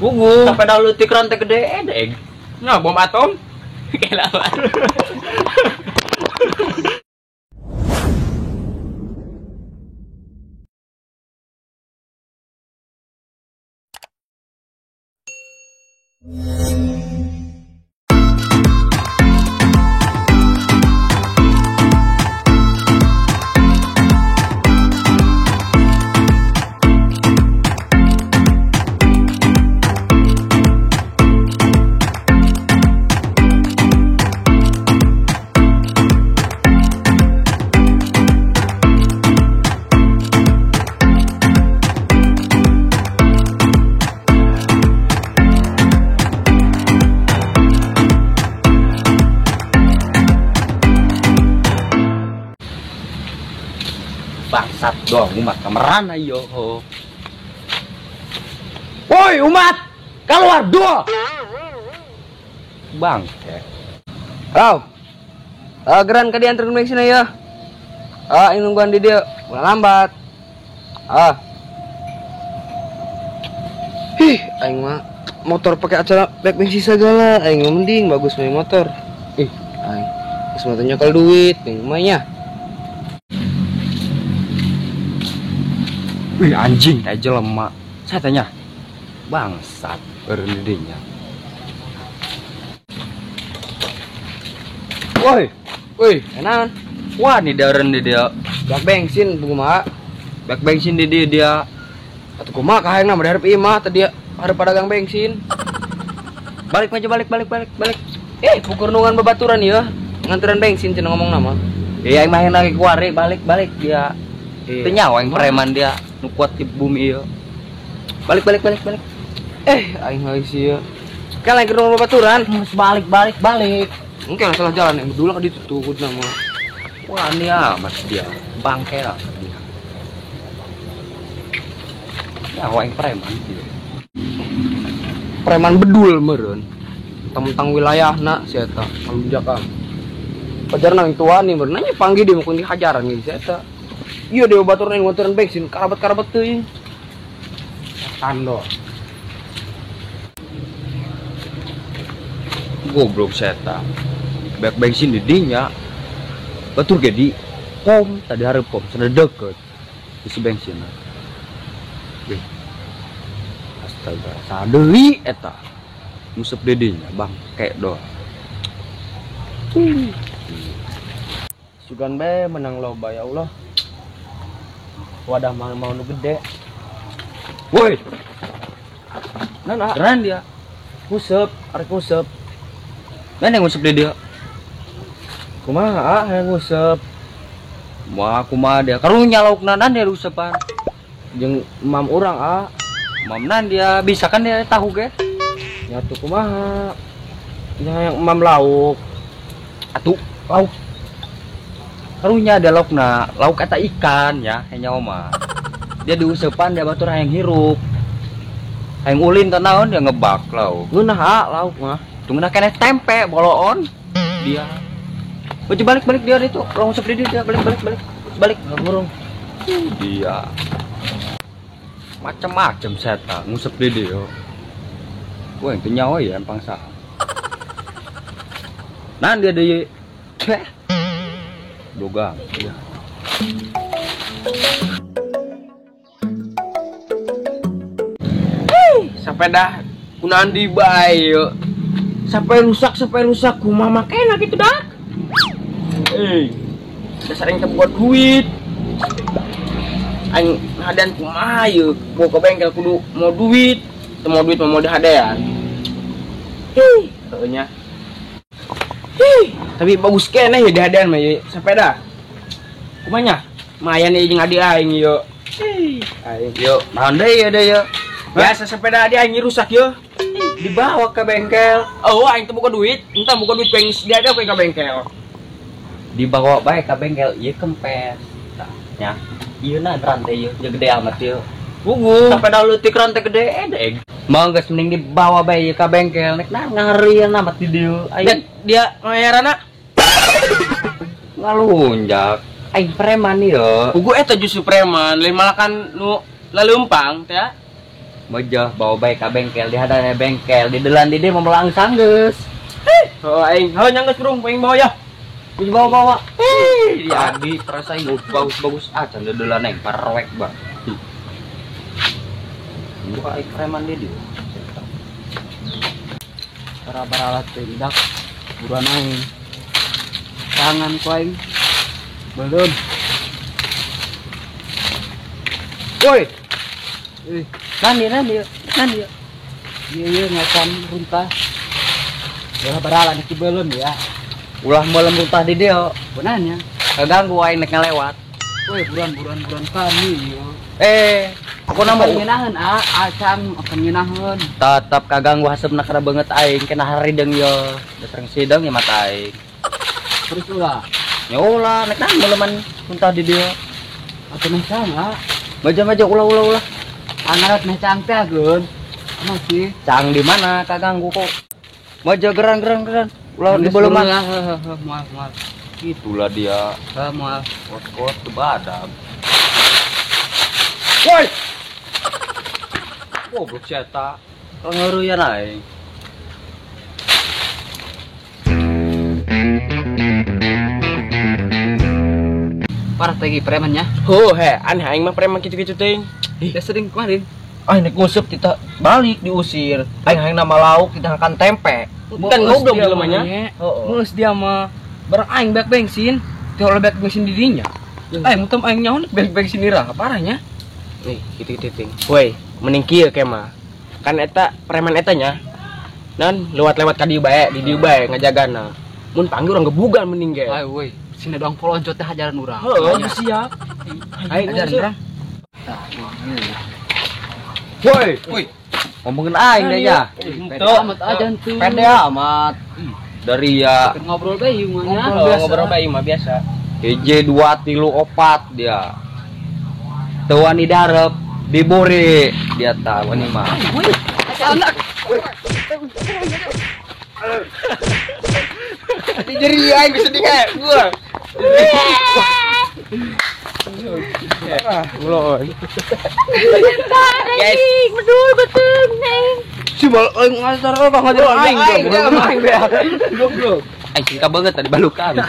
Puguh. Sampai dah leutik rantai gede edeg. Nah, bom atom. Kelawan. Bangsat dong umat kameran ayo. Woi umat, keluar dua. Bangke. Halo. Geran ka diantar bensin ayo. Ah, ini nungguan di dia, ulah lambat. Ah. Hih, aing mah motor pakai acara bek bensin segala, aing mah mending bagus main motor. Ih, aing geus mah nyokel duit, ning mah nya. Wih anjing, teh jelema. Saya tanya, bangsat eureun. Woi, woi, enakan. Wah, nih eureun di dia. Bak bensin kumaha? Bak bensin di dia dia. Atuh kumaha ka hayangna mah hareup ieu mah tadi hareup pedagang bensin. Balik aja, balik balik balik balik. Pukur nungan babaturan ieu, nganteran bensin cenah ngomong nama. Iya, aing mah hayang lagi kuari, balik balik dia. Teu nyawa aing preman dia. Nu kuat di bumi ieu. Balik balik balik balik. Aing lagi sih ieu. Kan lagi ke rumah babaturan. Geus balik balik balik. Mungkin salah jalan yang bedul ka ditu tuh kuduna mah. Wah, ini amat dia. Bangke lah dia. Nyawa aing preman dia. Preman bedul meureun. Tentang wilayahna si eta kalunjakan. Pajarna yang tua nih meureun nanya panggih dia mah dihajaran si eta. Iya dia batur neng motoran bensin karabat-karabat teuing. Tando. Goblok setan. Bek bensin di dinya. Batur ge di pom tadi hareup pom cenah deukeut. Isi bensin. Deh. Astaga, sadeui eta. Ngusep di dinya bangke doh. Sugan bae menang loba ya Allah. Wadah mau nu gede. Woi. Nah, keren dia. Ngusep, arek ngusep. Mana yang ngusep dia? Kumaha hayang ngusep? Wah, kumaha dia? Karunya laukna nan dia usepan. Jeung mam urang ah. Mam nan dia bisa kan dia tahu ge? Nya tuh kumaha? Nya hayang mam lauk. Atuh, lauk. Karunya ada laukna, lauk eta ikan ya, hanya mah. Dia diusepan dia batur hayang hirup. Hayang ulin teh naon dia ngebak lauk. Ngeunah ah lauk mah. Tunggu keneh tempe boloon dia. Baju balik balik dia itu, langsung dia dia balik balik balik. Balik burung. Dia. Macam-macam setan ngusep di dia. Wah, itu nyawa ya empang sah. Nah dia di dogang ya. Sampai dah kunaan di bae yo. Sampai rusak kumaha makena kitu dak. Dasar aing teu boga duit. Aing hadean kumaha ieu, bawa ke bengkel kudu mau duit. Teu mau duit mau dihadean. Hih, heueuh nya. Hih, tapi bagus keneh ya dihadean mah ieu sepeda. Kumaha nya? Mayan ieu jeung adi aing ieu. Hih, aing yo, naon deui ieu deui ieu? Biasa sepeda adi aing rusak ieu. Dibawa ke bengkel. Oh, aing teu boga duit, entah boga duit pengen dihadean ke bengkel. Dibawa bae ka bengkel ieu kempes. Tah nya. Ieu na rantai ieu gede amat ieu. Puguh. Sampai dah leutik rantai gede edeg. Mau geus mending dibawa bae ieu ka bengkel nek nah ngaherian amat di dieu. Aing dia ngayaranna ngalunjak. Aing preman ieu. Puguh eta justru preman, lain malah kan nu laleumpang teh. Mejah bawa bae ka bengkel di hadana bengkel di delan di dia memelang sanggeus. Heuh aing, heuh nyanggeus burung aing bawa ya. Geus bawa-bawa. Hei, di perasaan bagus-bagus acan dedelan aing parwek bang. Gua aing preman di dia. Para-para alat tindak buruan aing. Tangan ku aing belum. Woi. Nani. Iya ngacan runtah. Ulah baralan iki belum ya. Ulah melem runtah di dia. Benarnya. Kaganggu aing nek ngelewat. Woi, buruan kami yo. Aku nambah ngenaheun acan akan ngenaheun. Tetap kaganggu hasepna kana beungeut aing kena harideng yo. Dasar sideng ya mata aing. Terus ulah. Ya ulah nek nang meleman runtah di dia. Atuh meh cang ah. Maja-maja ulah. Angarat meh cang teh geun. Masih cang di mana kaganggu kok. Maja geran. Ulah di beleman. Heeh, moal. Itulah dia. Heeh, moal. Kot-kot badam. Woi. Goblok si eta. Ngeuruyan aing. Parah teh premannya. Heuh he, aneh aing mah preman kitu-kitu teuing. Ya sering kemarin. Ah nek nguseup kita balik diusir. Aing hayang nama lauk kita makan tempe. Kan goblok jelemanya. Heeh. Geus dia mah barang aing bek bensin, teu oleh bek bensin di dinya. Aing mutem aing nyaho bek bensin ira, parahnya. Nih, kitu-kitu ting. Woi, mending kieu ke mah. Kan eta preman eta nya. Nan lewat-lewat ka dieu bae, di dieu bae ngajagana. Mun panggil urang gebugan mending ge. Ayo woi, sini doang polonjot teh hajaran urang. Heuh, siap. Aing hajaran urang. Tah, woi. Woi. Ngomongin aing deh ya. Pede amat aja tuh. Pede amat. Dari ya ngobrol bae mah. Ngobrol bae mah biasa. Hiji 2 3 4 dia. Teu wani darep dibore dia ta wani mah. Woi. Anak. Dijeri aing bisa dinga gua. Ulon. Guys, bedul betul neng. Si bal aing ngasar apa ngajar aing. Aing goblok. Aing cinta banget tadi balukan.